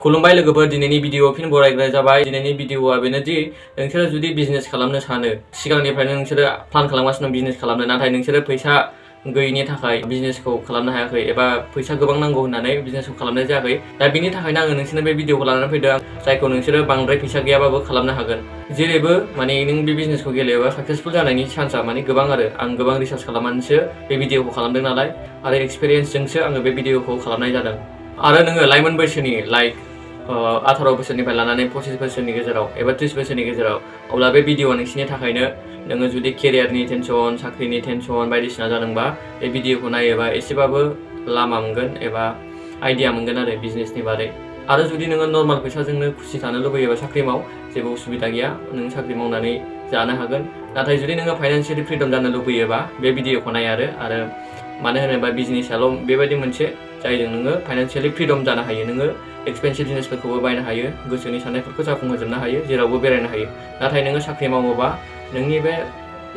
खुलुमबाय लोगोफोर दिनैनि भिडिअ फिन बरायग्रा जाबाय दिनैनि भिडिअआ बेनोदि नोंसोरो जुदि बिजनेस खालामनो सानो सिगांनिफ्रायनो नोंसोरो प्लान खालामगासिनो दं बिजनेस खालामनो नाथाय नोंसोरो फैसा गैयिनि थाखाय बिजनेसखौ खालामनो हायाखै एबा फैसा गोबां नांगौ होननानै बिजनेसखौ खालामनाय जायाखै दा बिनि थाखायनो आङो नोंसोरनो बे भिडिअखौ लानानै फैदों जायखौ नोंसोरो बांद्राय फैसा गैयाबाबो खालामनो हागोन जेरैबो माने नों बे बिजनेसखौ गेलेयोबा साक्सेसफुल जानायनि चान्सआ माने गोबां आरो आं गोबां रिसार्च खालामनानैसो बे भिडिअखौ खालामदों नालाय आरो एक्सपिरियेन्सजोंसो आङो बे भिडिअखौ खालामनाय जादों आरो नोङो लाइमोन बैसोनि लाइक 18 बोसोरनिफ्राय लानानै 25 बोसोरनि गेजेराव एबा 30 बोसोरनि गेजेराव अब्ला बे भिडिअआ नोंसिनि थाखायनो नोङो जुदि केरियारनि टेनसन साख्रिनि टेनसन बायदिसिना जादोंबा बे भिडिअखौ नायोबा एसेबाबो लामा मोनगोन एबा आइडिया मोनगोन आरो बिजनेसनि बारै आरो जुदि नोङो नर्माल फैसाजोंनो खुसि थानो लुबैयोबा साख्रि माव जेबो उसुबिदा गैया नों साख्रि मावनानै जानो हागोन नाथाय जुदि नोङो फाइनान्सियेलि फ्रिडम जानो लुबैयोबा बे भिडिअखौ नाय आरो मानो होनोबा बिजनेसाल' बेबायदि मोनसे जायजों नोङो फाइनान्सियेलि फ्रिडम जानो हायो नोङो एक्सपेन्सिभ जिनिसफोरखौबो बायनो हायो गोसोनि साननायफोरखौ जाफुंहोजोबनो हायो जेरावबो बेरायनो हायो नाथाय नोङो साख्रि मावोबा नोंनि बे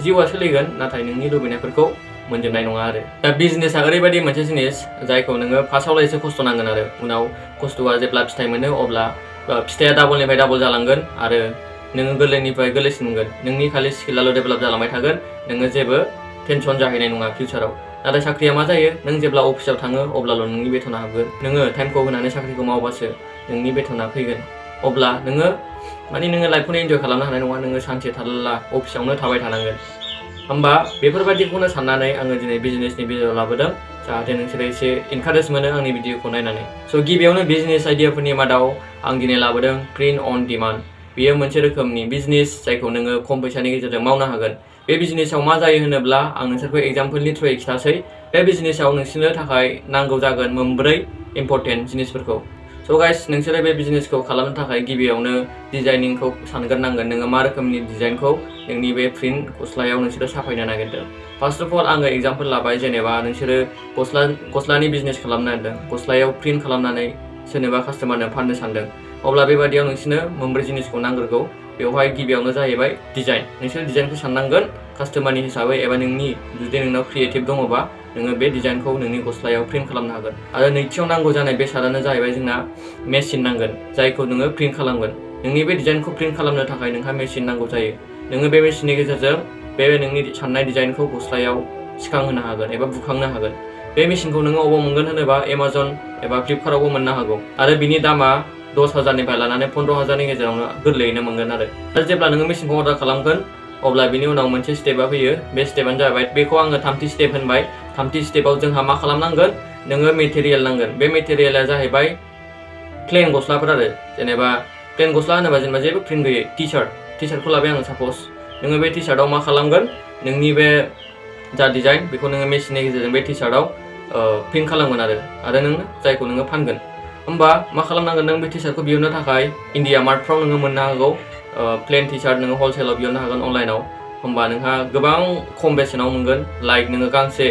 जिउआ सोलिगोन नाथाय नोंनि लुबैनायफोरखौ मोनजोबनाय नङा आरो दा बिजनेसा ओरैबायदि मोनसे जिनिस जायखौ नोङो फार्स्टआवल' एसे खस्थ' नांगोन आरो उनाव खस्थ'आ जेब्ला फिथाइ मोनो अब्ला फिथाइया डाबलनिफ्राय डाबल जालांगोन आरो नोङो गोरलैनिफ्राय गोरलैसिन मोनगोन नोंनि खालि स्किलाल' डेभेलप जालांबाय थागोन नोङो जेबो टेनसन जाहैनाय नङा फिउचाराव नाथाय साख्रिया मा जायो नों जेब्ला अफिसाव थाङो अब्लाल' नोंनि बेथना हाबगोन नोङो टाइमखौ होनानै साख्रिखौ मावबासो नोंनि बेथना फैगोन अब्ला नोङो लाइफखौनो एन्जय खालामनो हानाय नङा नोङो सानसे थारला अफिसावनो थाबाय थानांगोन होमबा बेफोरबायदिखौनो साननानै आङो दिनै बिजनेसनि भिडिअ लाबोदों जाहाथे नोंसोरो एसे इनकारेज मोनो आंनि भिडिअखौ नायनानै स' गिबियावनो बिजनेस आइडियाफोरनि मादाव आं दिनै लाबोदों प्रिन्ट अन डिमान्ड बेयो मोनसे रोखोमनि बिजनेस जायखौ नोङो खम फैसानि गेजेरजों मावनो हागोन बे बिजनेसाव मा जायो होनोब्ला आं नोंसोरखौ एग्जाम्पलनि थ्रुयै खिथासै बे बिजनेसाव नोंसोरनो थाखाय नांगौ जागोन मोनब्रै इम्परटेन्ट जिनिसफोरखौ स' गाइस नोंसोरो बे बिजनेसखौ खालामनो थाखाय गिबियावनो डिजाइनिंखौ सानग्रोनांगोन नोङो मा रोखोमनि डिजाइनखौ नोंनि बे प्रिन्ट गस्लायाव नोंसोरो साफायनो नागिरदों फार्स्ट अफ अल आङो एग्जाम्पल लाबाय जेनेबा नोंसोरो गस्लानि बिजनेस खालामनो नागिरदों गस्लायाव प्रिन्ट खालामनानै सोरनोबा कास्टमारनो फाननो सानदों अब्ला बेबादियाव नोंसोरनो मोनब्रै जिनिसखौ नांग्रोगौ बेवहाय गिबियावनो जाहैबाय डिजाइन नोंसोर डिजाइनखौ साननांगोन कास्टमारनि हिसाबै एबा जुदि नोंनाव क्रिएटिभ दङबा नोङो बे डिजाइनखौ नोंनि गस्लायाव प्रिन्ट खालामनो हागोन आरो नैथियाव नांगौ जानाय बेसादानो जाहैबाय जोंना मेसिन नांगोन जायखौ नोङो प्रिन्ट खालामगोन नोंनि बे डिजाइनखौ प्रिन्ट खालामनो थाखाय नोंहा मेसिन नांगौ जायो नोङो बे मेसिननि गेजेरजों बे नोंनि साननाय डिजाइनखौ गस्लायाव सिखांहोनो हागोन एबा बुखांनो हागोन बे मेसिनखौ नोङो अबाव मोनगोन होनोबा एमाजन एबा फ्लिपकार्टआवबो मोननो हागौ आरो बिनि दामा 10,000निफ्राय लानानै 15,000नि गेजेरावनो गोरलैयैनो मोनगोन आरो जेब्ला नोङो मेसिनखौ अर्डार खालामगोन अब्ला बिनि उनाव मोनसे स्टेपआ फैयो बे स्टेपआनो जाबाय बेखौ आङो थामथि स्टेप होनबाय थामथि स्टेपआव जोंहा मा खालामनांगोन नोङो मेटेरियेल नांगोन बे मेटेरियेला जाहैबाय प्लेन गस्लाफोर आरो जेनेबा प्लेन गस्ला होनोबा जेनेबा जेबो प्रिन्ट गैयै टि सार्टखौ लाबाय आङो साप'ज नोङो बे टि सार्टआव मा खालामगोन नोंनि बे जा डिजाइन बेखौ नोङो मेसिननि गेजेरजों बे टि सार्टआव प्रिन्ट खालामगोन आरो नोङो जायखौ नोङो फानगोन होमबा मा खालामनांगोन नों बे टि सार्टखौ बिहरनो थाखाय इन्डिया मार्टफ्राव नोङो मोननो हागौ प्लेन टि सार्ट नोङो हलसेलाव बिहरनो हागोन अनलाइनाव होमबा नोंहा गोबां खम बेसेनाव मोनगोन लाइक नोङो गांसे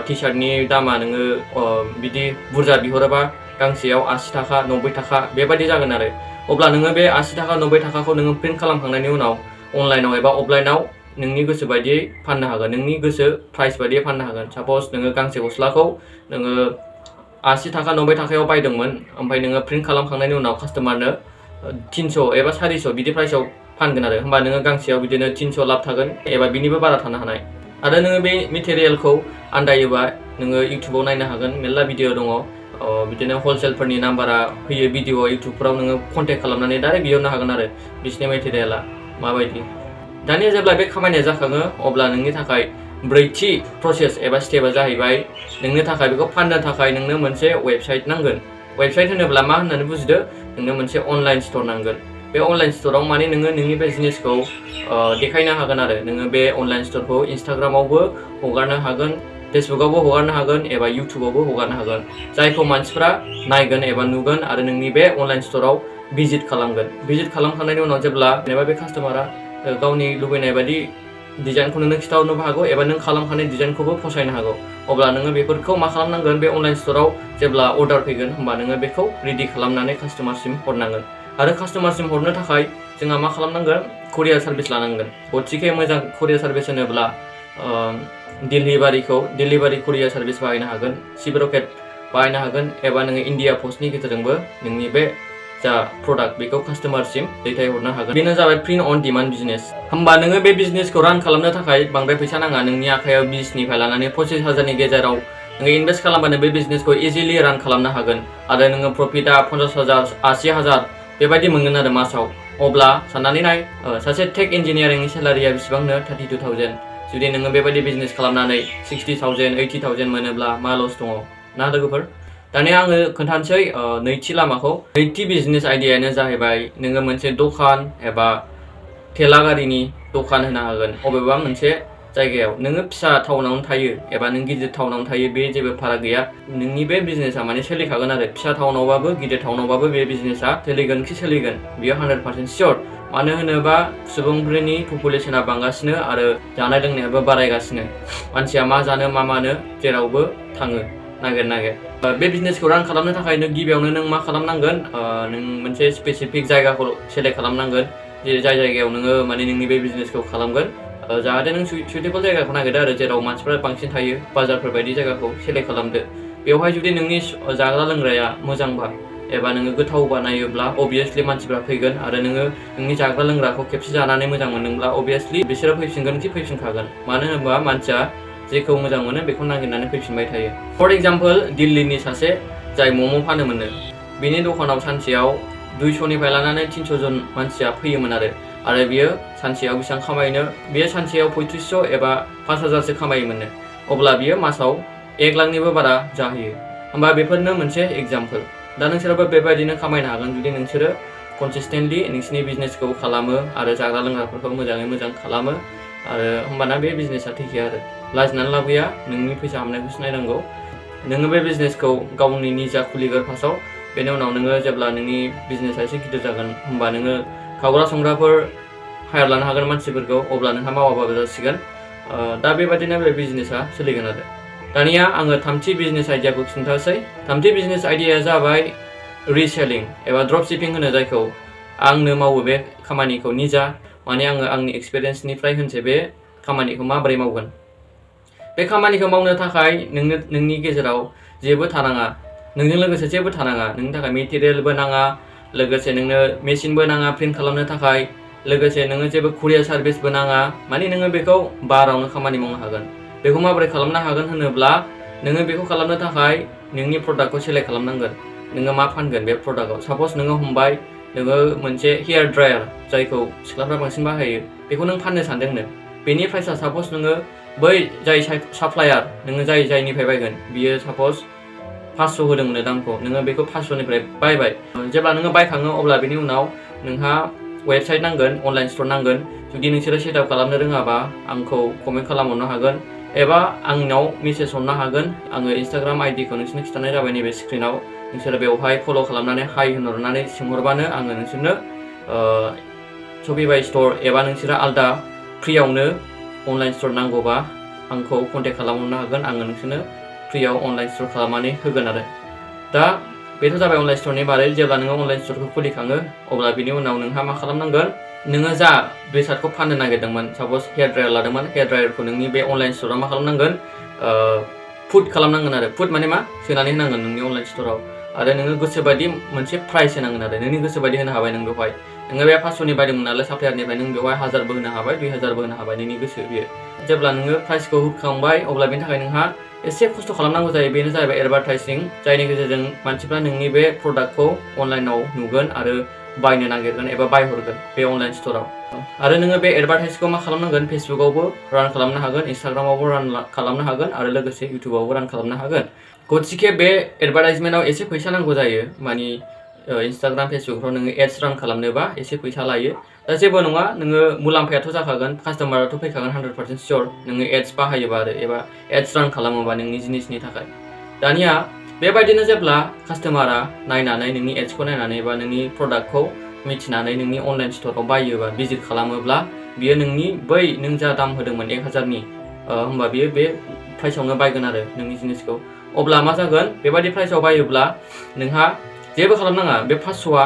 टि सार्टनि दामा नोङो बिदि बुरजा बिहरोबा गांसेयाव 80 थाखा 90 थाखा बेबायदि जागोन आरो अब्ला नोङो बे 80 थाखा 90 थाखाखौ नोङो प्रिन्ट खालामखांनायनि उनाव अनलाइनाव एबा अफलाइनाव नोंनि गोसो बायदियै फाननो हागोन नोंनि गोसो प्राइस बायदियै फाननो हागोन साप'ज नोङो गांसे गस्लाखौ नोङो 80 थाखा 90 थाखायाव बायदोंमोन ओमफ्राय नोङो प्रिन्ट खालामखांनायनि उनाव कास्टमारनो 300 एबा 400 बिदि प्राइसआव फानगोन आरो होमबा नोङो गांसेयाव बिदिनो 300 लाब थागोन एबा बिनिबो बारा थानो हानाय आरो नोङो बे मेटेरियेलखौ आन्दायोबा नोङो इउटुबाव नायनो हागोन मेरला भिडिअ दङ बिदिनो हलसेलफोरनि नाम्बारा फैयो भिडिअ इउटुबफोराव नोङो कन्टेक्ट खालामनानै डाइरेक्ट बिहरनो हागोन आरो बिसिनि मेटेरियेला माबायदि दानिया जेब्ला बे खामानिया जाखाङो अब्ला नोंनि थाखाय ब्रैथि प्रसेस एबा स्टेपआ जाहैबाय नोंनो थाखाय बेखौ फाननो थाखाय नोंनो मोनसे वेबसाइट नांगोन वेबसाइट होनोब्ला मा होननानै बुजिदो नोंनो मोनसे अनलाइन स्ट'र नांगोन बे अनलाइन स्ट'राव माने नोङो नोंनि बे जिनिसखौ देखायनो हागोन आरो नोङो बे अनलाइन स्ट'रखौ इन्स्टाग्रामावबो हगारनो हागोन फेसबुकआवबो हगारनो हागोन एबा इउटुबावबो हगारनो हागोन जायखौ मानसिफ्रा नायगोन एबा नुगोन आरो नोंनि बे अनलाइन स्ट'राव भिजिट खालामगोन भिजिट खालामखांनायनि उनाव जेब्ला जेनेबा बे कास्टमारा गावनि लुबैनाय बायदि डिजाइनखौ नोंनो खिथाहरनोबो हागौ एबा नों खालामखानाय डिजाइनखौबो फसायनो हागौ अब्ला नोङो बेफोरखौ मा खालामनांगोन बे अनलाइन स्ट'राव जेब्ला अर्डार फैगोन होमबा नोङो बेखौ रेडि खालामनानै कास्टमारसिम हरनांगोन आरो कास्टमारसिम हरनो थाखाय जोंहा मा खालामनांगोन कुरियार सार्भिस लानांगोन गथिखे मोजां कुरियार सार्भिस होनोब्ला डिलिभारि कुरियार सार्भिस बाहायनो हागोन सिप रकेट बाहायनो हागोन एबा नोङो इन्डिया पस्टनि गेजेरजोंबो नोंनि बे जा प्रडाक्ट बेखौ कास्टमारसिम दैथायहरनो हागोन। बेनो जाबाय प्रिन्ट अन डिमान्ड बिजनेस। होमबा नोङो बे बिजनेसखौ रान खालामनो थाखाय बांद्राय फैसा नाङा। नोंनि आखायाव 20निफ्राय लानानै 25,000नि गेजेराव नोङो इनभेस्ट खालामबानो बे बिजनेसखौ इजिलि रान खालामनो हागोन आरो नोङो प्रफिटआ 50,000 80,000 बेबायदि मोनगोन आरो मासाव। अब्ला साननानै नाय सासे टेक इन्जिनियारिंनि सेलारिया बेसेबांनो 32,000। जुदि नोङो बेबायदि बिजनेस खालामनानै 60,000 80,000 मोनोब्ला मा लस दङ ना लोगोफोर? दानिया आङो खोन्थानोसै नैथि लामाखौ। नैथि बिजनेस आइडियायानो जाहैबाय नोङो मोनसे दखान एबा थेला गारिनि दखान होनो हागोन अबेबा मोनसे जायगायाव। नोङो फिसा टाउनावनो थायो एबा नों गिदिर टाउनावनो थायो बे जेबो फाराग गैया। नोंनि बे बिजनेसा माने सोलिखागोन आरो फिसा टाउनावबाबो गिदिर टाउनावबाबो बे बिजनेसा सोलिगोनखि सोलिगोन बियो 100% सियर। मानो होनोबा सुबुंफोरनि पपुलेसना बांगासिनो आरो जानाय लोंनायाबो बारायगासिनो। मानसिया मा जानो मा मानो जेरावबो थाङो नागिर। बे बिजनेसखौ रान खालामनो थाखाय गिबियावनो नों मा खालामनांगोन नों मोनसे स्पेसिफिक जायगाखौ सेलेक्ट खालामनांगोन जे जाय जायगायाव नोङो माने नोंनि बे बिजनेसखौ खालामगोन। जाहाथे नों सुइटेबल जायगाखौ नागिरदो आरो जेराव मानसिफ्रा बांसिन थायो बाजारफोर बायदि जायगाखौ सेलेक्ट खालामदो। बेवहाय जुदि नोंनि जाग्रा लोंग्राया मोजांबा एबा नोङो गोथाव बानायोब्ला अबभियासलि मानसिफ्रा फैगोन आरो नोङो नोंनि जाग्रा लोंग्राखौ खेबसे जानानै मोजां मोनदोंब्ला अबभियासलि बिसोरो फैफिनखागोन। मानो होनोबा मानसिया जेखौ मोजां मोनो बेखौ नागिरनानै फैफिनबाय थायो। फर एग्जाम्पल दिल्लीनि सासे जाय मम' फानोमोननो बेनि दखानाव सानसेयाव 200निफ्राय लानानै 300 जन मानसिया फैयोमोन आरो बियो सानसेयाव बेसेबां खामायनो बियो सानसेयाव 3500 एबा 5000सो खामायोमोननो। अब्ला बियो मासाव 1 लाखनिबो बारा जाहैयो। होमबा बेफोरनो मोनसे एग्जाम्पल। दा नोंसोरबो बेबायदिनो खामायनो हागोन जुदि नोंसोरो कनसिस्टेन्टलि नोंसिनि बिजनेसखौ खालामो आरो जाग्रा लोंग्राफोरखौ मोजाङै मोजां खालामो आरो होमबाना बे बिजनेसा थैखाया आरो लाजिनानै लाब गैया। नोंनि फैसा हाबनायखौसो नायनांगौ। नोङो बे बिजनेसखौ गावनि निजा खुलिगोर फार्स्टआव। बेनि उनाव नोङो जेब्ला नोंनि बिजनेसा एसे गिदिर जागोन होमबा नोङो खावग्रा संग्राफोर हायार लानो हागोन मानसिफोरखौ। अब्ला नोंहा मावाबाबो जासिगोन। दा बेबादिनो बे बिजनेसा सोलिगोन आरो। दानिया आङो थामथि बिजनेस आइडियाखौ खिन्थासै। थामथि बिजनेस आइडियाया जाबाय रिसेलिं एबा ड्रप शिपिं होनो जायखौ। आंनो मावो बे खामानिखौ निजा माने आङो आंनि एक्सपिरियेन्सनिफ्राय होनसै बे खामानिखौ माबोरै मावगोन। बे खामानिखौ मावनो थाखाय नोंनि गेजेराव जेबो थानाङा नोंजों लोगोसे जेबो थानाङा। नोंनि थाखाय मेटेरियेलबो नाङा लोगोसे नोंनो मेसिनबो नाङा प्रिन्ट खालामनो थाखाय लोगोसे नोङो जेबो कुरियार सार्भिसबो नाङा। माने नोङो बेखौ बारावनो खामानि मावनो हागोन। बेखौ माबोरै खालामनो हागोन होनोब्ला नोङो बेखौ खालामनो थाखाय नोंनि प्रडाक्टखौ सेलेक्ट खालामनांगोन। नोङो मा फानगोन बे प्रडाक्टआव। सापस नोङो हमबाय नोङो मोनसे हेयार ड्रायार जायखौ सिख्लाफ्रा बांसिन बाहायो बेखौ नों फाननो सानदोंनो। बेनि प्राइसआ सापस नोङो बै जाय साप्लायार नोङो जायनिफ्राय बायगोन बियो सापस 500 होदोंनो दामखौ। नोङो बेखौ 500निफ्राय बायबाय। जेब्ला नोङो बायखाङो अब्ला बेनि उनाव नोंहा वेबसाइट नांगोन अनलाइन स्ट'र नांगोन। जुदि नोंसोरो सेटआप खालामनो रोङाबा आंखौ कमेन्ट खालामहरनो हागोन एबा आंनाव मेसेज हरनो हागोन। आङो इन्स्टाग्राम आइडिखौ नोंसोरनो खिन्थानाय जाबाय नैबे स्क्रिनाव। नोंसोरो बेवहाय फल' खालामनानै हाय होनहरनानै सोंहरबानो आङो नोंसोरनो शपिफाइ स्ट'र एबा नोंसोरो आलदा फ्रियावनो अनलाइन स्ट'र नांगौबा आंखौ कन्टेक्ट खालामहरनो हागोन। आङो नोंसोरनो फ्रियाव अनलाइन स्ट'र खालामनानै होगोन आरो। दा बेथ' जाबाय अनलाइन स्ट'रनि बारै। जेब्ला नोङो अनलाइन स्ट'रखौ खुलिखाङो अब्ला बिनि उनाव नोंहा मा खालामनांगोन नोङो जा बेसादखौ फाननो नागिरदोंमोन सापस हेयार ड्रायार लादोंमोन हेयार ड्रायारखौ नोंनि बे अनलाइन स्ट'राव मा खालामनांगोन पुट खालामनांगोन आरो पुट माने मा सोनानै होनांगोन नोंनि अनलाइन स्ट'राव। आरो नोङो गोसोबायदि मोनसे प्राइस होनांगोन आरो नोंनि गोसोबायदि होनो हाबाय नों बेवहाय। नोङो बे 500नि बायदोंमोन नालाय साप्लायारनिफ्राय नों बेवहाय 1000बो होनो हाबाय 2000बो होनो हाबाय नोंनि गोसो बियो। जेब्ला नोङो प्राइसखौ होखांबाय अब्ला बेनि थाखाय नोंहा एसे खस्थ' खालामनांगौ जायो। बेनो जाहैबाय एडभार्टाइजिं जायनि गेजेरजों मानसिफ्रा नोंनि बे प्रडाक्टखौ अनलाइनाव नुगोन आरो बायनो नागिरगोन एबा बायहरगोन बे अनलाइन स्ट'राव। आरो नोङो बे एडभार्टाइजखौ मा खालामनांगोन फेसबुकआवबो रान खालामनो हागोन इन्स्टाग्रामावबो रान खालामनो हागोन आरो लोगोसे इउटुबावबो रान खालामनो हागोन। गथिखे बे एडभार्टाइजमेन्टआव एसे फैसा नांगौ जायो। मानि इन्स्टाग्राम फेसबुकफ्राव नोङो एड्स रान खालामनोबा एसे फैसा लायो। दा जेबो नङा नोङो मुलाम्फायाथ' जाखागोन कास्टमाराथ' फैखागोन 100% सियर नोङो एड्स बाहायोबा आरो एबा एड्स रान खालामोबा नोंनि जिनिसनि थाखाय। दानिया बेबायदिनो जेब्ला कास्टमारा नायनानै नोंनि एड्सखौ नायनानै एबा नोंनि प्रडाक्टखौ मिथिनानै नोंनि अनलाइन स्ट'राव बायोबा भिजिट खालामोब्ला बियो नोंनि बै नों जा दाम होदोंमोन 1000नि होमबा बियो बे प्राइसआवनो बायगोन आरो नोंनि जिनिसखौ। अब्ला मा जागोन बेबायदि प्राइसआव बायोब्ला नोंहा जेबो खालामनाङा। बे 500आ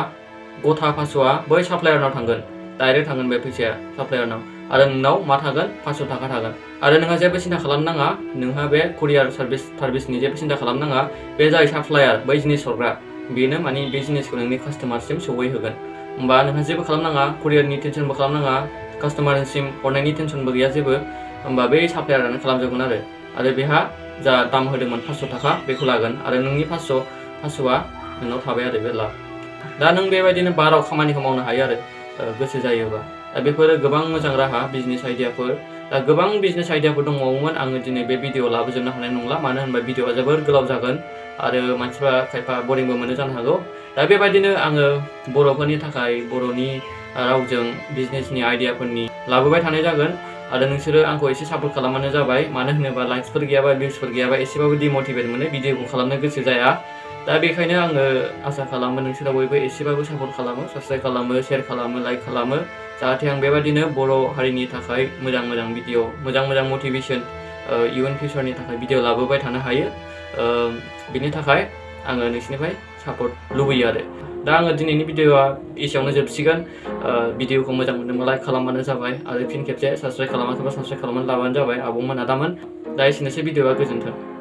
गथा 500आ बै साप्लायारनाव थांगोन डाइरेक्ट थांगोन बे फैसाया साप्लायारनाव आरो नोंनाव मा थागोन 500 थाखा थागोन। आरो नोंहा जेबो सिन्था खालामनाङा नोंहा बे कुरियार सार्भिसनि जेबो सिन्था खालामनाङा। बे जाय साप्लायार बै जिनिस हरग्रा बेनो माने बे जिनिसखौ नोंनि कास्टमारसिम सौहैहोगोन। होमबा नोंहा जेबो खालामनाङा, कुरियारनि टेनसनबो खालामनाङा, कास्टमारसिम हरनायनि टेनसनबो गैया जेबो। होमबा बै साप्लायारानो खालामजोबगोन आरो बेहा जा दाम होदोंमोन 500 थाखा बेखौ लागोन आरो नोंनि 500आ नोंनाव थाबाय आरो बे लाब। दा नों बेबायदिनो बाराव खामानिखौ मावनो हायो आरो गोसो जायोबा। दा बेफोरो गोबां मोजां राहा बिजनेस आइडियाफोर। दा गोबां बिजनेस आइडियाफोर दंबावोमोन, आङो दिनै बे भिडिअ लाबोजोबनो हानाय नंला, मानो होनबा भिडिअआ जोबोर गोलाव जागोन आरो मानसिफ्रा खायफा बरिंबो मोनो जानो हागौ। दा बेबायदिनो आङो बर'फोरनि थाखाय बर'नि रावजों बिजनेसनि आइडियाफोरनि लाबोबाय थानाय जागोन आरो नोंसोरो आंखौ एसे सापर्ट खालामबानो जाबाय। मानो होनोबा लाइक्सफोर गैयाबा, भिउसफोर गैयाबा एसेबाबो डिमटिभेट मोनो, भिडिअखौ खालामनो गोसो जाया। दा बेखायनो आङो आसा खालामो नोंसोरा बयबो एसेबाबो सापर्ट खालामो, साबस्क्राइब खालामो, शेयार खालामो, लाइक खालामो, जाहाथे आं बेबायदिनो बर' हारिनि थाखाय मोजां भिडिअ, मोजां मटिभेसन इयुन फिउचारनि थाखाय भिडिअ लाबोबाय थानो हायो। बिनि थाखाय आङो नोंसोरनिफ्राय सापर्ट लुबैयो आरो। दा आङो दिनैनि भिडिअआ एसेयावनो जोबसिगोन। भिडिअखौ मोजां मोनदोंबा लाइक खालामबानो जाबाय आरो फिन खेबसे साबस्क्राइब खालामाखैबा साबस्क्राइब खालामनानै लाबानो जाबाय। आबौमोन आदामोन, दा एसेनोसै भिडिअआ, गोजोन्थों।